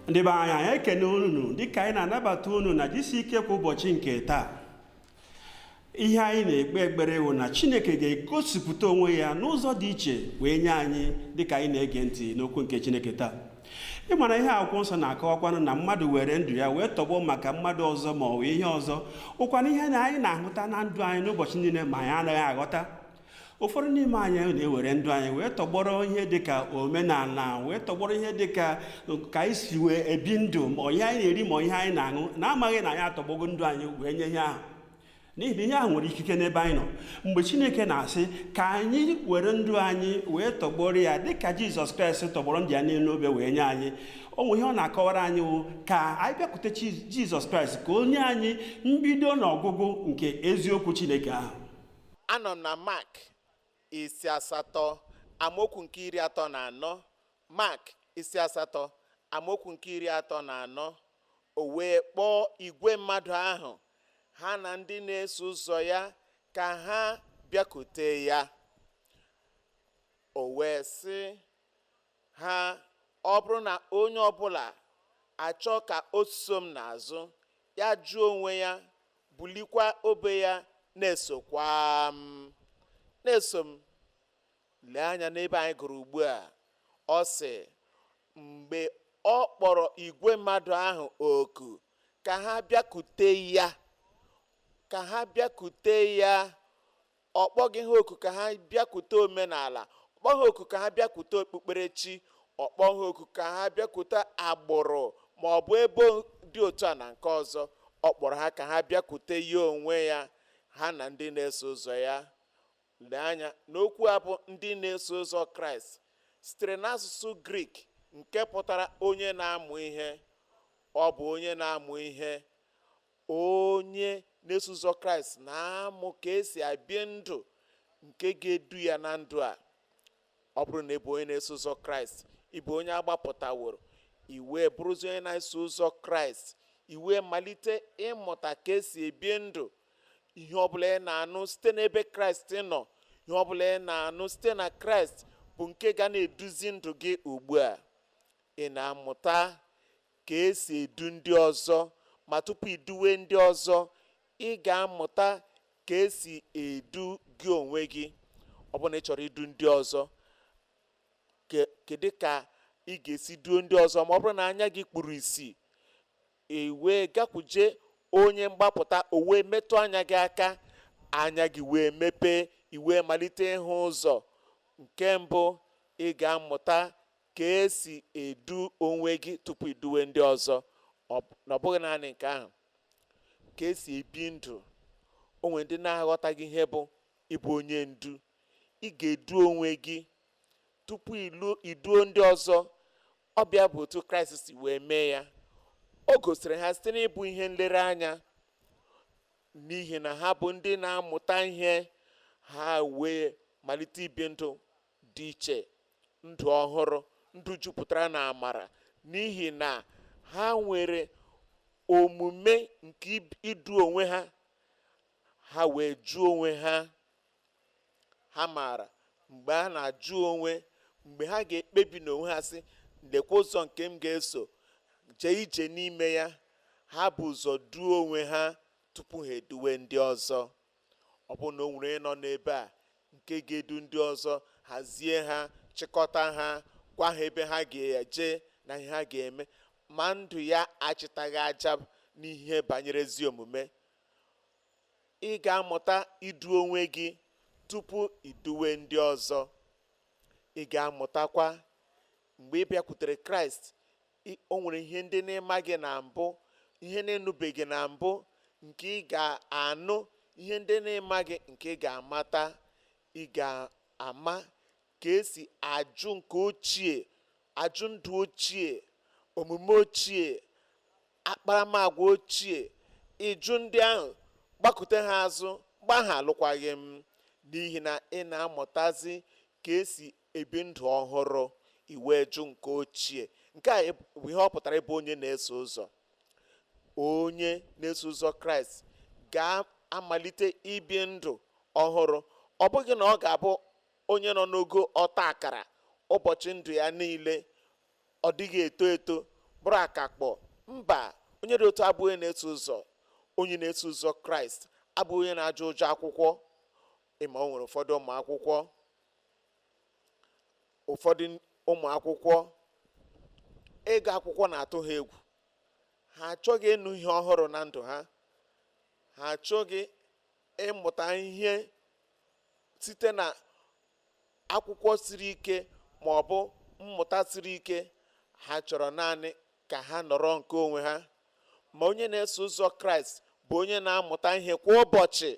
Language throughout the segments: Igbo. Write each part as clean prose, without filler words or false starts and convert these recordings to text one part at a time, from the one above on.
Ndị be anyị, anyị ekene unu dịka anyị na-anabata unu na jisi ike kwa ụbọchị nke taa. Ihe anyị na-ekpe ekpere wụ na Chineke ga-egosipụta onwe ya n'ụzọ dị iche wee nye anyị dịka anyị na-ege ntị n'okwu nke Chineke taa. Ị mara ihe akwụkwọ nsọ na-akọwakwanụ na mmadụ were ndụ ya wee tọgbọ maka mmadụ ọzọ ma ọ bụ ihe ọzọ, ụkwana ihe na anyị na-ahụta na ndụ anyị n'ụbọchị niile ma anyị anaghị aghọta. Ụfọdụ n'ime anyị na-ewere ndụ anyị wee tọgbọrọ ihe dịka omenala, wee tọgbọrọ ihe dịka ka anyị si wee ebi ndụ, ma ihe anyị na-eri ma ihe anyị na-aṅụ, na-amaghị na anyị atọgbọgo ndụ anyị wee nye ihe ahụ, n'ihi na ihe ahụ nwere ikike n'ebe anyị nọ. Mgbe Chineke na-asị ka anyị were ndụ anyị wee tọgbọrọ ya dịka Jizọs Kraịst tọgbọrọ ndụ ya n'elu obe wee nye anyị, o nwere ihe ọ na-akọwara anyị wụ ka anyị bịakwute Jizọs Kraịst ka o nye anyị mbido na ọgwụgwụ nke eziokwu Chineke ahụ. Anọ m na Mak isi 8, amaokwu nke 34. Mak isi 8, amaokwu nke 34. O wee kpọọ igwe mmadụ ahụ, ha na ndị na-eso ụzọ ya, ka ha bịakute ya. O wee sị ha, ọ bụrụ na onye ọbụla achọ ka o so m n'azụ, ya jụọ onwe ya, bulikwa obe ya, na-esokwa m, na-eso m. Lee anya n'ebe anyị gụrụ ugbu a. Ọ sị, mgbe ọ kpọrọ igwe mmadụ ahụ oku ka ha bịakute ya, ka ha bịakute ya. Ọ kpọghị ha oku ka ha bịakwute omenala, ọ kpọghị oku ka ha bịakwute okpukperechi, ọ kpọghị oku ka ha bịakwute agbụrụ ma ọ bụ ebo dị otu a na nke ọzọ. Ọ kpọrọ ha ka ha bịakwute ya onwe ya, ha na ndị na-eso ụzọ ya. Lee anya n'okwu a bụ ndị na-eso ụzọ Kraịst, sitere n'asụsụ Grik nke pụtara onye na-amụ ihe. Ọ bụ onye na-amụ ihe. Onye na-eso ụzọ Kraịst na-amụ ka esi abi ndụ nke ga-edu ya na ndụ a. Ọ bụrụ na ị bụ onye na-eso ụzọ Kraịst, ị bụ onye agbapụtaworo, i wee bụrụzi onye na-eso ụzọ Kraịst, i wee malite ịmụta ka esi ebi ndụ. Ihe ọbụla ị na-anụ site n'ebe Kraịst nọ, ihe ọbụla ị na-anụ site na Kraịst bụ nke ga na-eduzi ndụ gị ugbu a. Ị na-amụta ka esi edu ndị ọzọ, ma tupu iduwe ndị ọzọ, ị ga-amụta ka esi edu gị onwe gị. Ọ bụrụ na ị chọrọ idu ndị ọzọ, kedu ka ị ga-esi duo ndị ọzọ ma ọ bụrụ na anya gị kpuru ìsì? E wee gakwuje onye mgbapụta, o wee metụ anya gị aka, anya gị wee mepee, i wee malite ịhụ ụzọ. Nke mbụ, ị ga-amụta ka esi edu onwe gị tupu iduwe ndị ọzọ. Na ọ bụghị naanị nke ahụ, ka esi ebi ndụ. O nwere ndị na-aghọtaghị ihe bụ ịbụ onye ndu. Ị ga-edu onwe gị tupu iduo ndị ọzọ. Ọbịa bụ otu Kraịst si wee mee ya. O gosiri ha site n'ịbụ ihe nlereanya, n'ihi na ha bụ ndị na-amụta ihe, ha wee malite ibi ndụ dị iche, ndụ ọhụrụ, ndụ jupụtara na amara, n'ihi na ha nwere omume nke idu onwe ha. Ha wee jụọ onwe ha. Ha maara mgbe a na-ajụ onwe, mgbe ha ga-ekpebi n'onwe ha sị, lekwa ụzọ nke m ga-eso jee ije n'ime ya. Ha bụ ụzọ duo onwe ha tupu ha eduwe ndị ọzọ. Ọ bụrụ na o nwere nọ n'ebe a nke ga-edu ndị ọzọ, hazie ha, chịkọta ha, gwa ha ebe ha ga-eje na ihe ha ga-eme, ma ndụ ya achịtaghị aja n'ihe banyere ezi omume, ị ga-amụta idu onwe gị tupu iduwe ndị ọzọ. Ị ga-amụtakwa mgbe ị bịakwutere Kraịst, o nwere ihe ndị na-emaghị na mbụ, ihe na-enubeghị na mbụ nke ị ga-anụ, ihe ndị na-emaghị nke ị ga-amata. Ị ga-ama ka esi ajụ nke ochie, ajụ ndụ ochie, omume ochie, akparamagwa ochie. Ịjụ ndị ahụ, gbakute ha azụ, gba ha alụkwaghị m, n'ihi na ị na-amụtazi ka esi ebi ndụ ọhụrụ. Iwe jụ nke ochie. Nke a bụ ihe ọ pụtara ịbụ onye na-eso ụzọ. Onye na-eso ụzọ Kraịst ga-amalite ibi ndụ ọhụrụ. Ọ bụghị na ọ ga-abụ onye nọ n'ogo ọta akara ụbọchị ndụ ya niile, ọ dịghị eto eto, bụrụ akakpọ. Mba, onye dị otu abụghị na-eso ụzọ. Onye na-eso ụzọ Kraịst abụghị onye na-ajụ ụjọ akwụkwọ. Ịma o nwere ụfọdụ ụmụ akwụkwọ, ụfọdụ ụmụ akwụkwọ ịgụ akwụkwọ na-atụ ha egwu. Ha achọghị ịnụ ihe ọhụrụ na ndụ ha, ha achọghị ịmụta ihe site na akwụkwọ siri ike ma ọ bụ mmụta siri ike. Ha chọrọ naanị ka ha nọrọ nke onwe ha. Ma onye na-eso ụzọ Kraịst bụ onye na-amụta ihe kwa ụbọchị.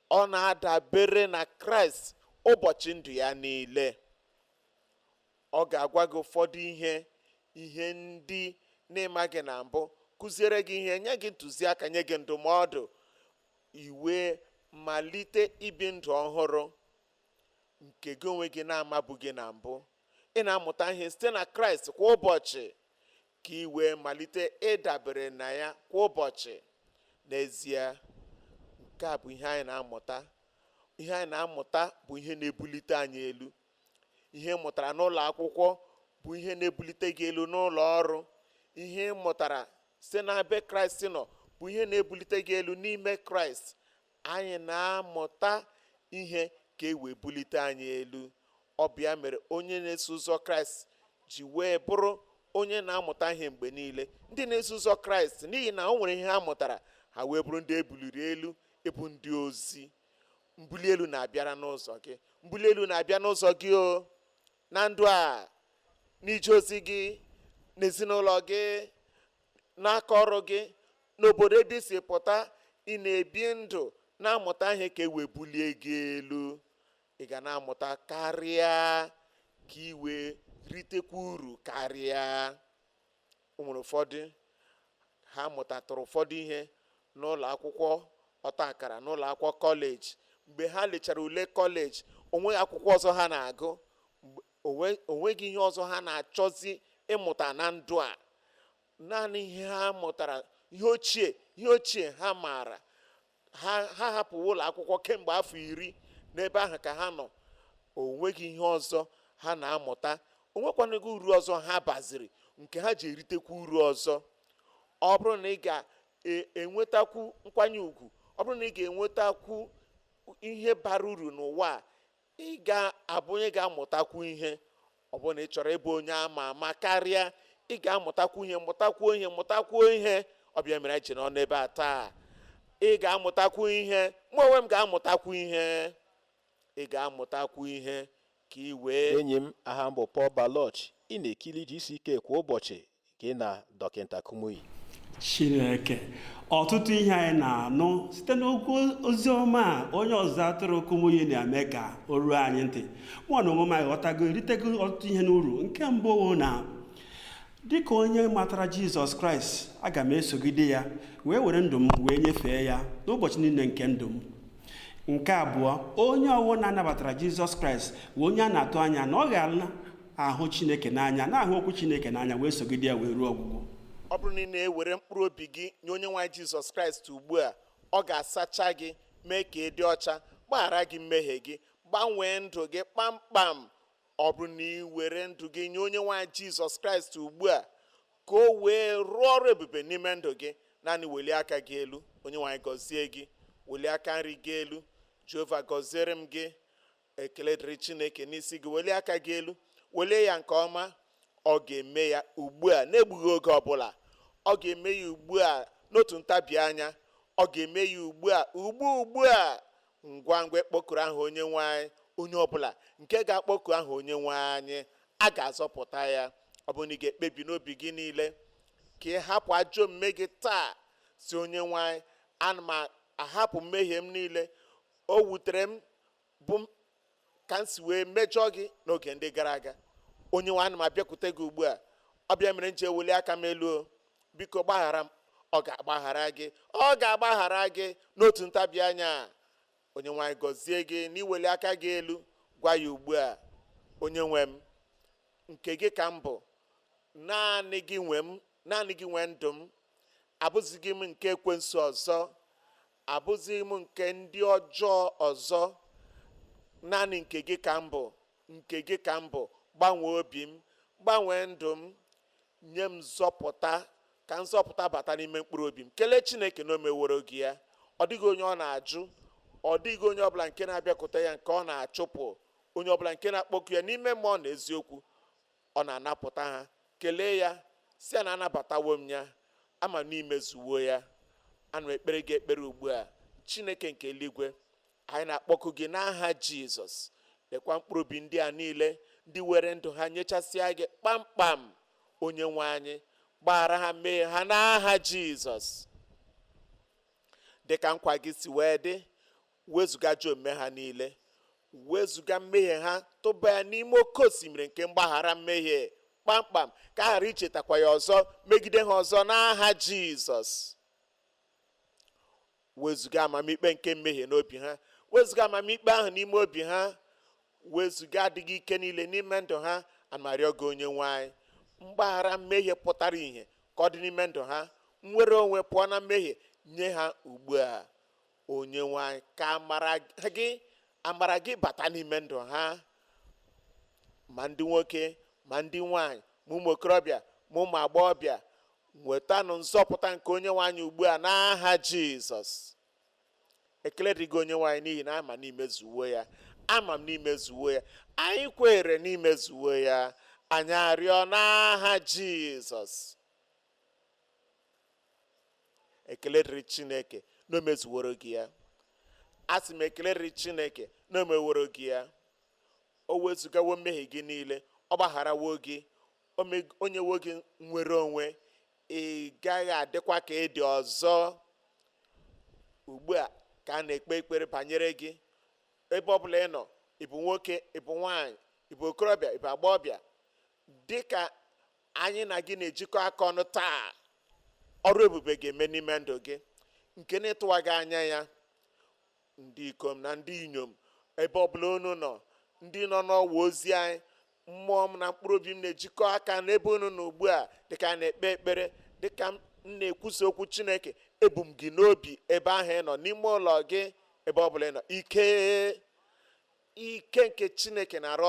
Ọ na-adabere na Kraịst ụbọchị ndụ ya niile. Ọ ga-agwa gị ụfọdụ ihe ndị na-ịmaghị na mbụ, kụziere gị ihe, nye gị ntụziaka, nye gị ndụmọdụ, iwe malite ibi ndụ ọhụrụ nke gị onwe gị na-amabụghị na mbụ. Ị na-amụta ihe site na Kraịst kwa ụbọchị ka ị wee malite ịdabere na ya kwa ụbọchị. N'ezie, nke a bụ ihe anyị na-amụta. Ihe anyị na-amụta bụ ihe na-ebulite anyị elu. Ihe ị mụtara n'ụlọ akwụkwọ bụ ihe na-ebulite gị elu n'ụlọ ọrụ. Ihe ị mụtara site n'ebe Kraịst nọ bụ ihe na-ebulite gị elu n'ime Kraịst. Anyị na-amụta ihe ka e wee bulite anyị elu. Ọ bụ ya mere onye na-eso ụzọ Kraịst ji wee bụrụ onye na-amụta ihe mgbe niile. Ndị na-eso ụzọ Kraịst, n'ihi na o nwere ihe ha mụtara, ha wee bụrụ ndị ebuliri elu ịbụ ndị ozi. Mbuli elu na-abịara n'ụzọ gị, mbuli elu na-abịa n'ụzọ gị o na ndụ a, n'ije ozi gị, n'ezinụlọ gị, n'aka ọrụ gị, n'obodo ebe i si pụta. Ị na-ebi ndụ na-amụta ihe ka e wee bulie gị elu. Ị ga na-amụta karịa ka ị wee ritekwa uru karịa. O nwere ụfọdụ ha mụtatụrụ ụfọdụ ihe n'ụlọ akwụkwọ ọta akara, n'ụlọ akwụkwọ kọleji. Mgbe ha lechara ule kọleji, onweghị akwụkwọ ọzọ ha na-agụ, onweghị ihe ọzọ ha na-achọzi ịmụta na ndụ a. Naanị ihe ha mụtara, ihe ochie ha maara. Ha hapụwo ụlọ akwụkwọ kemgbe afọ 10, n'ebe ahụ ka ha nọ. Onweghị ihe ọzọ ha na-amụta, onwekwanụghị uru ọzọ ha baziri nke ha ji eritekwa uru ọzọ. Ọ bụrụ na ị ga-enwetakwu nkwanye ugwu, ọ bụrụ na ị ga-enwetakwu ihe bara uru n'ụwa a, ị ga-abụ onye ga-amụtakwu ihe. Ọ bụrụ na ị chọrọ ịbụ onye ama ama karịa, ị ga-amụtakwu ihe, mụtakwuo ihe, mụtakwuo ihe. Ọ bịa mere anyị ji nọ n'ebe a taa. Ị ga-amụtakwu ihe, mụ onwe m ga-amụtakwu ihe. Ị ga-amụtakwu ihe ka ị wee. Enyi m, aha m bụ Paul Baloch. Ị na-ekiri GCK kwa ụbọchị gị na Dọkịta Kumuyi. Chineke, ọtụtụ ihe anyị na-anụ site n'okwu ozi ọma a onye ọzụzụ atụrụ Kumuyi na-eme ka o ruo anyị ntị. Mụ na onwe m aghọtago, eritego ọtụtụ ihe n'uru. Nke mbụ bụ na dịka onye matara Jizọs Kraịst, aga m esogide ya wee were ndụ m wee nyefee ya n'ụbọchị niile nke ndụ m. Nke abụọ, onye ọwụna nabatara Jizọs Kraịst bụ onye a na-atụ anya na ọ ga-ala ahụ Chineke n'anya, na-ahụ okwu Chineke n'anya, wee sogide ya wee ruo ọgwụgwụ. Ọ bụrụ na ị na-ewere mkpụrụ obi gị nye onye nwe anyị Jizọs Kraịst ugbu a, ọ ga-asacha gị, mee ka ị dị ọcha, gbaghara gị mmehie gị, gbanwee ndụ gị kpamkpam. Ọ bụrụ na ị were ndụ gị nye onye nwe anyị Jizọs Kraịst ugbu a, ka o wee rụọ ọrụ ebube n'ime ndụ gị, naanị welie aka gị elu, onye nwe anyị gọzie gị. Welie aka nri gị elu, Jehova gọziere m gị. Ekele dịrị Chineke n'isi gị. Welie aka gị elu, welie ya nke ọma. Ọ ga-eme ya ugbu a na-egbughị oge ọbụla. Ọ ga-eme ya ugbu a n'otu ntabi anya. Ọ ga-eme ya ugbu a, ugbu a. Ngwa ngwa kpọkuru aha onye nwe anyị. Onye ọbụla nke ga-akpọku aha onye nwe anyị, a ga-azọpụta ya. Ọ bụrụ na ị ga-ekpebi n'obi gị niile ka ị hapụ ajọ omume gị taa, si onye nwe anyị, ana m ahapụ mmehie m niile. O wutere m bụ ka m si wee mejọọ gị n'oge ndị gara aga. Onye nwe, ana m abịakwute gị ugbu a. Ọ bịa mere m ji eweli aka m elu o. Biko gbaghara m. Ọ ga-agbaghara gị, ọ ga-agbaghara gị n'otu ntabi anya. Onye nwe anyị gọzie gị n'iweli aka gị elu. Gwa ya ugbu a, onye nwe m, nke gị ka m bụ, naanị gị nwe m, naanị gị nwe ndụ m. Abụzighị m nke ekwensu ọzọ, abụzighị m nke ndị ọjọọ ọzọ. Naanị nke gị ka m bụ, nke gị ka m bụ. Gbanwee obi m, gbanwee ndụ m, Nye m nzọpụta, ka nzọpụta bata n'ime mkpụrụ obi m. Kelee Chineke na o meworo gị ya. Ọ dịghị onye ọ na-ajụ, ọ dịghị onye ọbụla nke na-abịakwute ya nke ọ na-achụpụ, onye ọbụla nke na-akpọku ya n'ime mmụọ na eziokwu, ọ na-anapụta ha. Kelee ya, si ya na anabatawo m ya, ama m n'imezuwo ya. Ana m ekpere gị ekpere ugbu a. Chineke nke eluigwe, anyị na-akpọku gị n'aha Jizọs. Lekwa mkpụrụ obi ndị a niile, ndị were ndụ ha nyechasịa gị kpamkpam. Onye nwe anyị, gbaghara ha mmehie ha n'aha Jizọs. Dịka nkwa gị si wee dị, wezụga ajọ omume ha niile, wezụga mmehie ha, tụba ya n'ime oke osimiri nke mgbaghara mmehie kpamkpam, ka a ghara ichetakwa ya ọzọ megide ha ọzọ n'aha Jizọs. Wezụga amamikpe nke mmehie n'obi ha, wezụga amamikpe ahụ n'ime obi ha, wezụga adịghị ike niile n'ime ndụ ha. Ana m arịọ gị, onye nwe anyị, mgbaghara mmehie pụtara ìhè ka ọ dị n'ime ndụ ha, nnwere onwe pụọ na mmehie nye ha ugbu a. Onye nwe anyị, ka amara gị bata n'ime ndụ ha, ma ndị nwoke ma ndị nwanyị, ma ụmụ okorobịa ma ụmụ agbọghọbịa. Nwetanụ nzọpụta nke onye nwe anyị ugbu a n'aha Jizọs. Ekele dị gị, onye nwe anyị, n'ihi na ama n'imezuwo ya, ama m n'imezuwo ya, anyị kwere n'imezuwo ya. Anyị arịọ n'aha Jizọs. Ekele dịrị Chineke na o mezuworo gị ya. Asị m, ekele dịrị Chineke na o meworo gị ya. O wezugawo mmehie gị niile, ọ gbagharawo gị, o nyewo gị nnwere onwe. Ị gaghị adịkwa ka ị dị ọzọ. Ugbu a ka a na-ekpe ekpere banyere gị. Ebe ọbụla ị nọ, ị bụ nwoke, ị bụ nwaanyị, ị bụ okorobịa, ị bụ agbọghọbịa, dịka anyị na gị na-ejikọ aka ọnụ taa, ọrụ ebube ga-eme n'ime ndụ gị nke na-ịtụwaghị anya ya. Ndị ikom na ndị inyom, ebe ọbụla unu nọ, ndị nọ n'ọwa ozi anyị, mmụọ m na mkpụrụ obi m na-ejikọ aka n'ebe unu nọ ugbu a, dịka a na-ekpe ekpere, dịka m na-ekwusa okwu Chineke. Ebu m gị n'obi ebe ahụ ị nọ, n'ime ụlọ gị, ebe ọbụla ị nọ. Ike nke Chineke na-arụ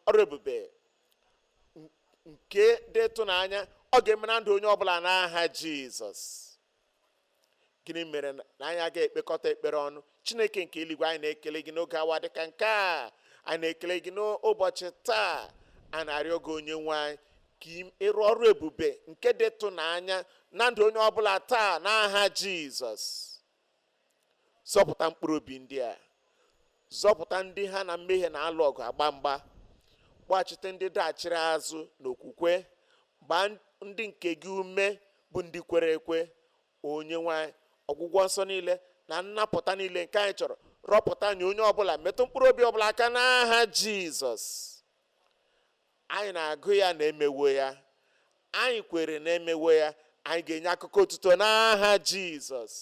ọrụ ebube nke dị ịtụnanya, ọ ga-eme na ndụ onye ọbụla n'aha Jizọs. Gịnị mere na anyị agaghị ekpekọta ekpere ọnụ? Chineke nke eluigwe, anyị na-ekele gị n'oge awa dịka nke a. Anyị na-ekele gị n'ụbọchị taa. A na-arịọ gị, onye nwe anyị, ka ịrụ ọrụ ebube nke dị ịtụnanya na ndụ onye ọbụla taa n'aha Jizọs. Zọpụta mkpụrụ obi ndị a, zọpụta ndị ha na mmehie na-alụ ọgụ agba mgba, kpọghachite ndị daghachiri azụ n'okwukwe, gbaa ndị nke gị ume bụ ndị kwere ekwe. Onye nwe anyị, ọgwụgwọ nsọ niile na nnapụta niile nke anyị chọrọ, rọpụta nye onye ọbụla, metụ mkpụrụ obi ọbụla aka n'aha Jizọs. Anyị na-agụ ya na emewo ya, anyị kwere na emewo ya, anyị ga-enye akụkọ otuto n'aha Jizọs.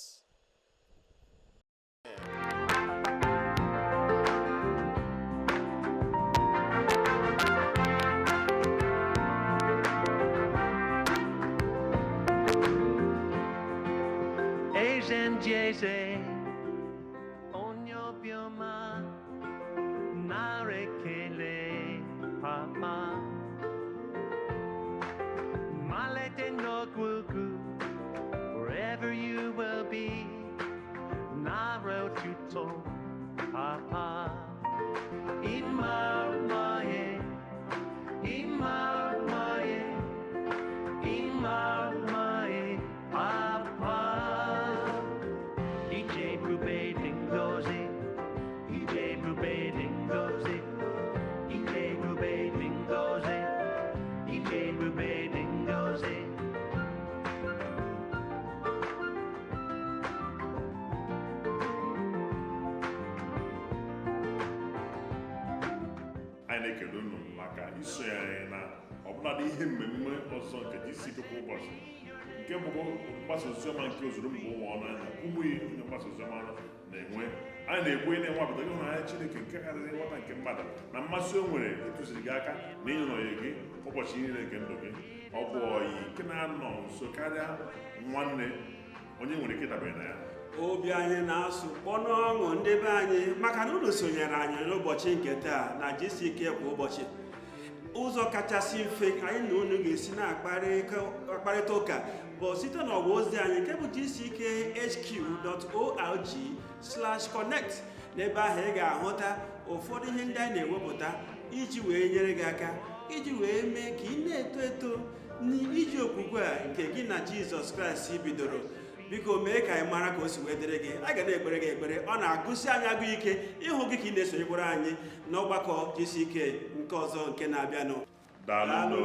Eze ndị eze, onye obiọma, nara ekele, papa. Malite n'ọgwụgwụ, wherever you will be, nara otuto, papa. Ịma mma, ịma mma, ịma mma, papa. Ije ebube dị ngọzi, ije ebube dị ngọzi, ije ebube dị ngọzi, ije ebube dị ngọzi. Anyị na-ekele unu maka isonye anyị na ọbụladị ihe mmemme ọzọ nke GCK kwa ụbọchị, nke bụkwa mgbasa oziọma nke ozuru mba ụwa ọnụ anya ụmụ onye mgbasa oziọma na-enwe. Anyị na-ekwe na-enwapụta ịhụnanya Chineke nke karịrị nghọta nke mmadụ, na mmasị o nwere ịtụziri gị aka na ịnọnye gị ụbọchị niile nke ndụ gị. Ọ bụ ọyị nke na-anọ nso karịa nwanne, onye nwere ike ịdabere na ya. Obi anyị na-asụ kpọ n'ọṅụ, ndị be anyị, maka na unu sonyere anyị n'ụbọchị nke taa na GCK kwa ụbọchị. Ụzọ kachasị mfe anyị na unu ga-esi na-akparịta ụka bụ site n'ọwa ozi anyị nke bụ gckhq.org/connect. N'ebe ahụ ị ga-ahụta ụfọdụ ihe ndị anyị na-ewepụta iji wee nyere gị aka, iji wee mee ka ị na-eto eto n'iji okwukwe a nke gị na Jizọs Kraịst bidoro. Biko mee ka anyị mara ka o si wee dịrị gị. A ga na-ekpere gị ekpere. Ọ na-agụsi anyị agụ ike ịhụ gị ka ị na-esonyekwara anyị n'ọgbakọ GCK nke ọzọ nke na-abịanụ. Daalụ. Daalụ.